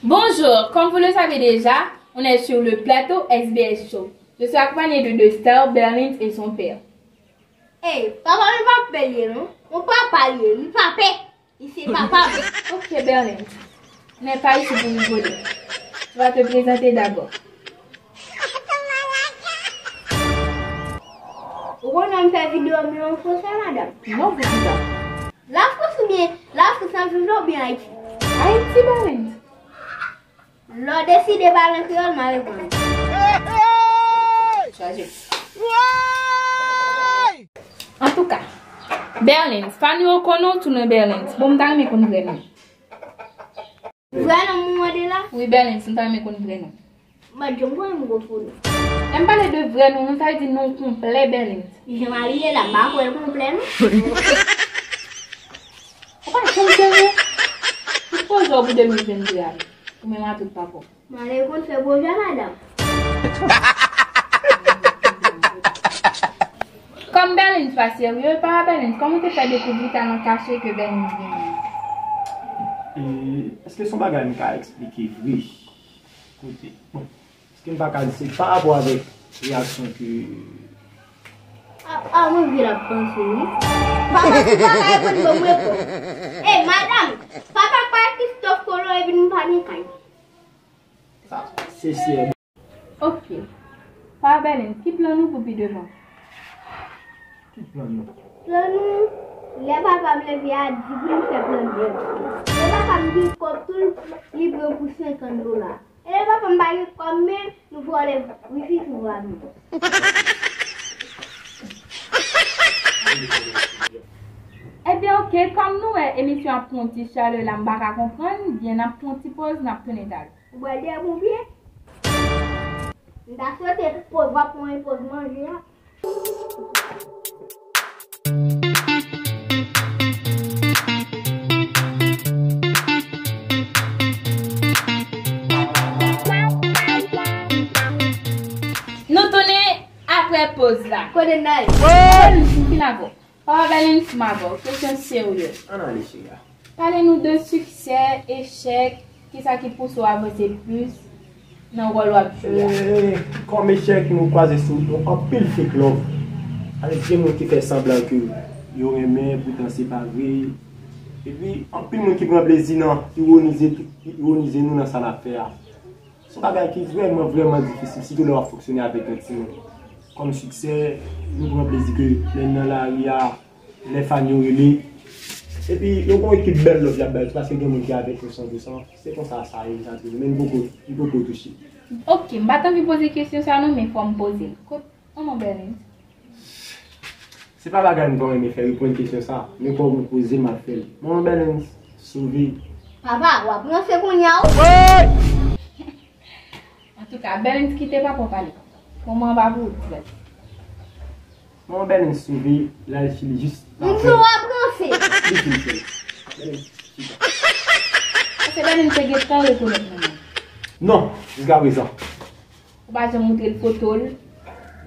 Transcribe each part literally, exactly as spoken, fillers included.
Bonjour, comme vous le savez déjà, on est sur le plateau S B S Show. Je suis accompagnée de deux stars, Berlins et son père. Hey, papa m pa pè l ye non. Mon papa l ye, li pa pè. Li se papa m. Ok, Berlins. On n'est pas ici pour rigoler. Tu vas te présenter d'abord. Ou konnen m fè videyo m yo an fransè, madanm? Non, poukisa? Lafrans oubyen Lafrans nan viv la oubyen Ayiti? Ayiti, Berlins. Lè w deside pale an kreyòl, m a reponn. Chaje. Antouka, Berlins, fan yo konnen w tou non Berlins. Bon, m ta renmen konn vrè non. Vrè non m ou mande la? Wi, Berlins, m ta renmen konn vrè non. Madanm, konnen m gwo fo non. Lè m pale de vrè non, non, sa vle di non konplè, Berlins. Jan m abiye la, m pa kwè l konplè non. Ou pa janm serye. Ou poze w pou de mil venn de a. Ou menm a tout pa pwòp. Mwen ale konn fè pwojè madanm. Kòm Berlins pa serye, papa Berlins, kòman w te fè dekouvri talan kache ke Berlins genyen? E, èske se yon bagay m ka eksplike vre? Koute, bon, èske m pa ka di se pa rapò avèk reyaksyon ke A, a, mwen vye l ap panse, wi. Papa, si papa reponn, bon, mwen reponn. E, madanm, papa pa Christophe Colomb epi nou pa gen kay. Sa, se sè. Ok. Papa Berlins, ki plan nou pou pi devan? Ki plan nou? Plan nou, lè papa m leve a, di pou nou fè plan de. Lè papa m gen kòb tou, li pran pou senkant dola. E lè papa m pa gen kòb, men nou vòlè wifi sou vwa nou. Ebyen, ok, kòm nou wè emisyon ap pran yon ti chalè la, m pa ka konprann, byen n ap pran yon ti pòz, n ap tounen talè. Ou bwè de bon byen? M ta swete poz w ap pran yon poz manje a. Nou tounen apre poz la. Kote n ale? Kote n fin avè w? Papa Berlins, m avè w, kesyon serye. Ann ale, cheri a. Pale nou de siksè, echèk, kisa ki pouse w avanse plis nan wòl w ap jwe a? E, kòm echèk, nou kwaze sou yon anpil fake love. Avèk de moun ki fè sanblan ke yo renmen, poutan se pa vre. Epi, anpil moun ki pran plezi nan ironize, ironize nou nan sa n ap fè a. Se yon bagay ki vrèman, vrèman difisil, sitou lè w ap fonksyone avèk yon timoun. Kòm siksè, nou pran plezi ke lè n nan lari a, lè fan yo rele. Epi, yo gen yon ekip bèl love y ap bay, paske gen moun ki avèk nou san pou san. Se konsa sa ye, sa toujou. Men n poko, n poko touche. Ok, m pa t anvi poze kesyon sa non, men fò m poze l. Kot, manman Berlins? Se pa bagay m pa renmen fè, reponn kesyon sa. Men kòm ou poze, m ap fè l. Manman Berlins, sove. Papa, w ap ranse kounye a, wi. Antouka, Berlins kite papa w pale. Moman an pa pou ou, ti bèt. Manman Berlins sove, l al Chili jis apre. M di w ap ranse. Li fin fè l. Berlins, chita. Paske Berlins te gentan rekonèt manman. Non, jiskaprezan. Ou pa janm montre l foto l?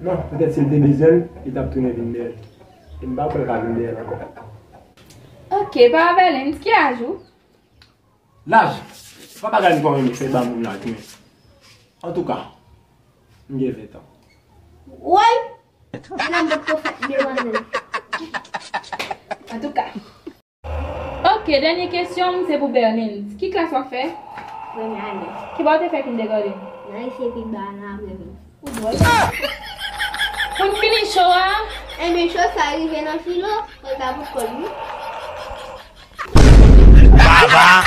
Non, petèt si l te bezwen l, li t ap tounen vin dèyè l. E m pa kwè l ka vin dèyè l ankò. Ok, papa Berlins, ki laj ou? Laj? Se pa bagay m konn renmen fè ba moun laj, men. Antouka, m gen ven tan. Woy! Nan m potko fèt demwazèl. Antouka. Ok, dènye kesyon m se pou Berlins. Ki klas w ap fè? Premyè ane. Ki bò w te fè kindergarten? Nan lise pi ba a nan aprèmidi. Ou dwòl. Pou n fini show a. Enben, show sa rive nan filo, kòl ta bout kòl wi. Baba